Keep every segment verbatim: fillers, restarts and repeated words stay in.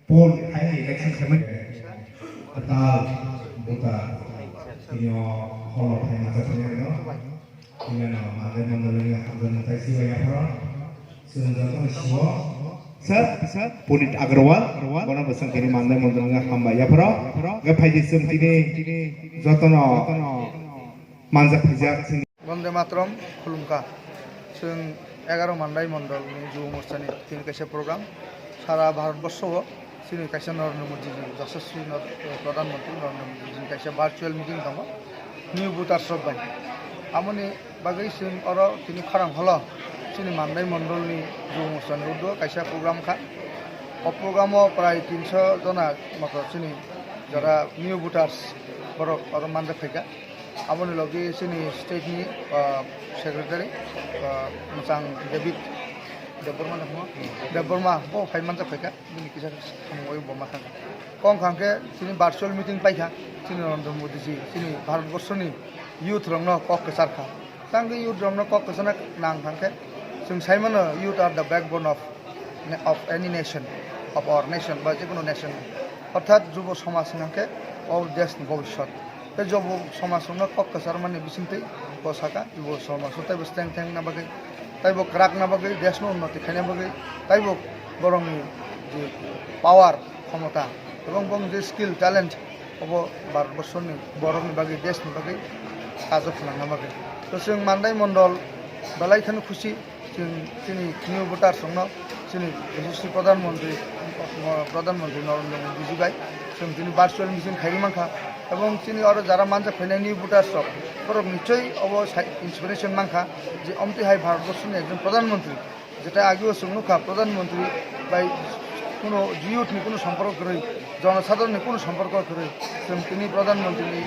Poll hai election khaimani kwtal buta tini o holo phaima jathani no. Tini no Mandai Mondol ni hamjani tai sibai yapharo. Chwng jotono siwo. Sir, Punit Agarwal, bono bo chwng tini Mandai Mondol ni hambai yapharo. Ge phaidi chwng tini jotono manjak phaijak. Bonde Mataram, khulumkha. Chwng egaroh Mandai Mondol ni Jubo Morcha ni tini kaisa program. Sara Bharat Borsho o chini kaisa Narendra Modi ji, Yashasvi Nar-, Pradhan Mantri Narendra Modi ji ni kaisa virtual meeting tongo. New voters rok bai. Amoni bagwi chwng oro tini khorang holo chini Mandai Mondol ni Jubo Morcha ni udo kaisa program kha. O program o prai tinso jona moto chini jara new voters borok oro manjak phaikha. Aboni logi chini state ni, ah, secretary, ah, mwchang David Debbarma no hwngo. Debbarma bo phai manjak phaikha, bini kisa samung oi bo ma thangkha. Kok hwnkhe chini virtual meeting paikha, chini Narendra Modi ji, chini Bharat Borso ni youth rok no kok kwchar kha. Tangwi youth rok no kok kwchana nang hwnkhe, chwng sai mano, youth are the backbone of, of any nation, of our nation, ba jekono nation. Orthat jubo somaj hwnkhe o desh ni bobishyot. Tei jobo somajrokno kok kwcharmani bisingtwi bo saka, bo somajno teibo steng thengna bagwi, teibo kwrakna bagwi, deshno unnoti khaina bagwi, teibo borokni je power, khomota, ebong bong je skill, talent, obo Bharat Borshoni borokni bagwi, deshni bagwi kajo khlangna bagwi. To chwng Mandai Mondol belai kheno khusi. Chwng chini new voters rokno chini Yashasvi Pradhan Mantri, Pradhan Mantri Narendra Modi ji bai chwng chini virtual meeting khairi mankha, ebong chini oro jara manjak phainai new voters rok, borok nichoi obo sai inspiration mankha je omtwi hai Bharat Borshoni ekjon Pradhan Mantri, jeta ageo chwng nukha Pradhan Mantri bai kuno youth ni kuno somporko kwrwi, jonosadharon ni kuno somporko kwrwi, chwng tini Pradhan Mantri ni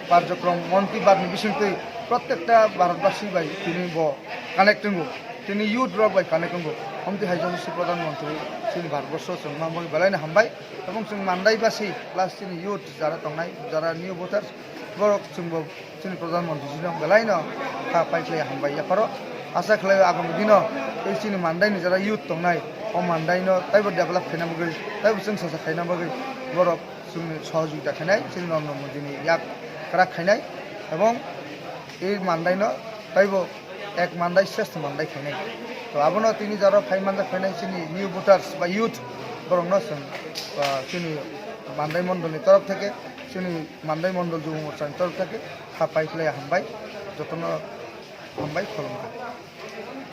karjokrom Mann Ki Baat ni bisingtwi prottekta Bharatbasi bai tini bo connect wngo, tini youth rok bai connect wngo. Omtwi hai Yashasvi Pradhan Mantri chini Bharat Borsho chwng ma bagwi belai no hambai, ebong chwng Mandai basi plus chini youth jara tongnai, jara new voters, borok chwng bo chini Pradhan Mantri chini belai no kha pai khlai hambai yapharo. Acha khlai agami dino tei chini Mandai ni jara youth tongnai, o Mandai no taibo develop khaina bagwi, taibo chwng sacha khaina bagwi borok chwngni sohojogita khainai, chini Narendra Modi ni yak kwrak khainai, ebong e Mandai no taibo ek Mandai shrestho Mandai khainai. To abono tini jaro phai manjak phainai chini new voters ba youth, borokno chwng, ah, chini Mandai Mondol ni torof theke, chini Mandai Mondol Jubo Morcha ni torof theke kha pai khlai hambai, jotono hambai khulumkha.